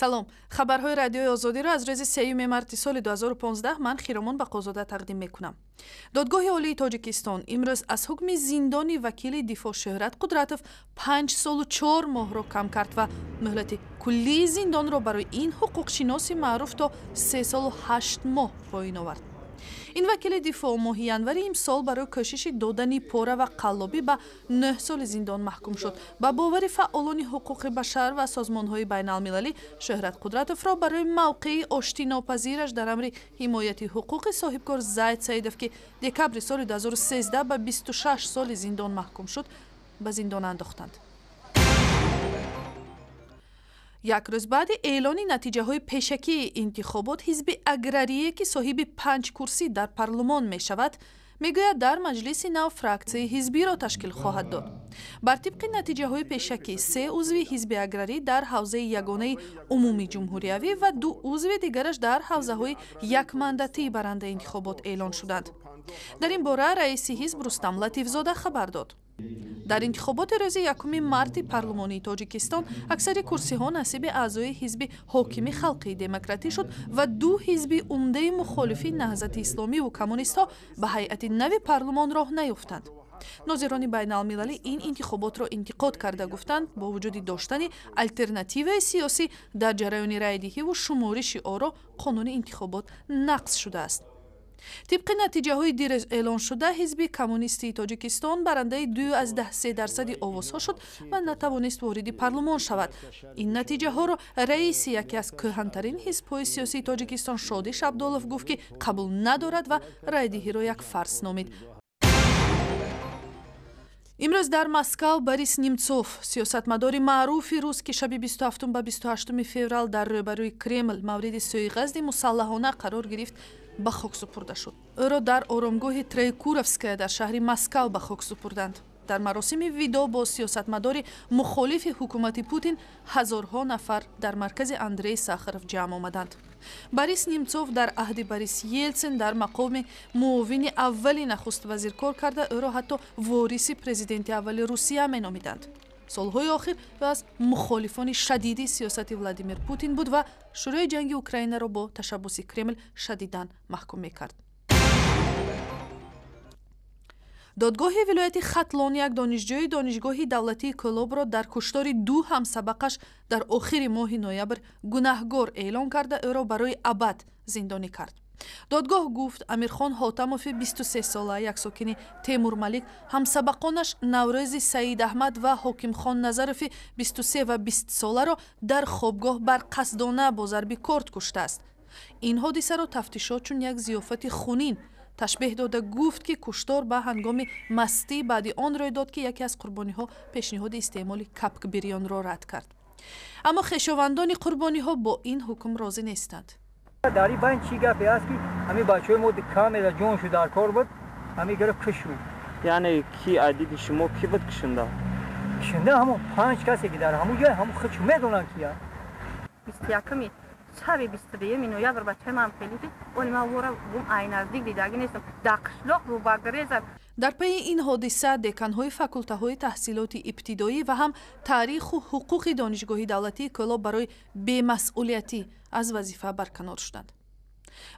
Салом. Хабарҳои Радиои Озодиро аз рӯзи 3 марти соли 2015 ман, Хиромон Бақозода, тақдим мекунам. Додгоҳи Олии Тоҷикистон имрӯз аз ҳукми зиндони вакили дифоъ Шӯҳрат Қудратов 5 солу 4 моҳро кам кард ва муҳлати куллии зиндонро барои ин ҳуқуқшиноси маъруф то 3 солу 8 моҳ поён овард. Ин вакили дифоъ моҳи январи имсол барои кӯшиши додани пора ва қаллобӣ ба 9 соли зиндон маҳкум шуд. Ба бовари фаъолони ҳуқуқи башар ва созмонҳои байналмилалӣ, Шӯҳрат Қудратовро барои мавқеи оштинопазираш дар амри ҳимояти ҳуқуқи соҳибкор Зайд Саидов, ки декабри соли 2013 ба 26 соли зиндон маҳкум шуд, ба зиндон андохтанд. Як рӯз баъди эълони натиҷаҳои пешакии интихобот, Ҳизби Аграрие, ки соҳиби панҷ курсӣ дар парлумон мешавад, мегӯяд, дар маҷлиси нав фраксияи ҳизбиро ташкил хоҳад дод. Бар тибқи натиҷаҳои пешакӣ, се узви Ҳизби Аграрӣ дар ҳавзаи ягонаи умумиҷумҳуриявӣ ва ду узви дигараш дар ҳавзаҳои якмандатии барандаи интихобот эълон шуданд. Дар ин бора раиси ҳизб Рустам Латифзода хабар дод. Дар интихоботи рӯзи 1 марти парлумонии Тоҷикистон аксари курсиҳо насиби аъзои ҳизби ҳокими Халқии Демократӣ шуд ва ду ҳизби умдаи мухолифи, Наҳзати Исломиву коммунистҳо, ба ҳайати нави парлумон роҳ наёфтанд. Нозирони байналмилалӣ ин интихоботро интиқод карда гуфтанд, бо вуҷуди доштани алтернативаи сиёсӣ, дар ҷараёни райдиҳиву шумориши оро қонуни интихобот нақз шудааст. Тибқи натиҷаҳои дирӯз эълоншуда, Ҳизби Коммунистии Тоҷикистон барандаи 2,3 дарсади овозҳо шуд ва натавонист вориди парлумон шавад. Ин натиҷаҳоро раиси яке аз кӯҳантарин ҳизбҳои сиёсии Тоҷикистон Шодиш Абдулов гуфт, ки қабул надорад ва райдиҳиро як фарс номид. Имрӯз дар Москав Борис Немцов, сиёсатмадори маъруфи рус, ки шаби 27 ба 28 феврал дар рӯбарӯи Кремл мавриди сӯиқасди мусаллаҳона қарор гирифт, ба хок супурда шуд. Ӯро дар оромгоҳи Троекуровская дар шаҳри Москав ба хок супурданд. Дар маросими видоъ бо сиёсатмадори мухолифи ҳукумати Путин ҳазорҳо нафар дар маркази Андрей Сахаров ҷамъ омаданд. Борис Немцов дар аҳди Борис Елсин дар мақоми муовини аввали нахуст вазир кор карда, ӯро ҳатто вориси президенти аввали Русия меномиданд. Солҳои охир ӯ аз мухолифони шадиди сиёсати Владимир Путин буд ва шурӯи ҷанги Украинаро бо ташаббуси Кремл шадидан маҳкум мекард. Додгоҳи вилояти Хатлон як донишҷӯи Донишгоҳи давлатии Кӯлобро дар куштори ду ҳамсабақаш дар охири моҳи ноябр гунаҳгор эълон карда, ӯро барои абад зиндонӣ кард. Додгоҳ гуфт, Амирхон Ҳотамови 23 сола, як сокини Темурмалик, ҳамсабақонаш Наврӯзи Саидаҳмад ва Ҳокимхон Назарови 23 ва 20 соларо дар хобгоҳ барқасдона бо зарби корд куштааст. Ин ҳодисаро тафтишот чун як зиёфати хунин ташбеҳ дода, гуфт, ки куштор ба ҳангоми мастӣ баъди он рӯй дод, ки яке аз қурбониҳо пешниҳоди истеъмоли капкбирёнро рад кард. Аммо хешовандони қурбониҳо бо ин ҳукм розӣ нестанд. Дар ин байн чӣ гапе ҳаст, ки ҳамин бачаҳои мо камера ҷон шуд, дар кор буд, ҳамин гирифт, кушуд? Яъне ки адиди шумо ки буд кушанда? Кушанда ҳамон панҷ касе, ки дар ҳамун ҷой, ҳамун худшо медонанд, кия. 21-уми шаби 22-юми ноябр бачаи ман хеле оли ман вора гум, ай наздик дидаги нестам, дар қишлоқ рӯбагреза. Дар пайи ин ҳодиса деканҳои факултаҳои таҳсилоти ибтидоӣ ва ҳам таъриху ҳуқуқи Донишгоҳи давлатии Кӯлоб барои бемасъулиятӣ аз вазифа барканор шуданд.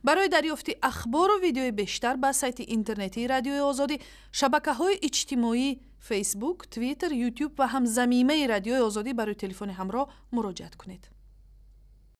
Барои дарёфти ахбору видеои бештар ба сайти интернетии Радиои Озодӣ, шабакаҳои иҷтимоӣ, Фейсбук, Твиттер, Ютуб ва ҳам замимаи Радиои Озодӣ барои телефони ҳамроҳ муроҷиат кунед.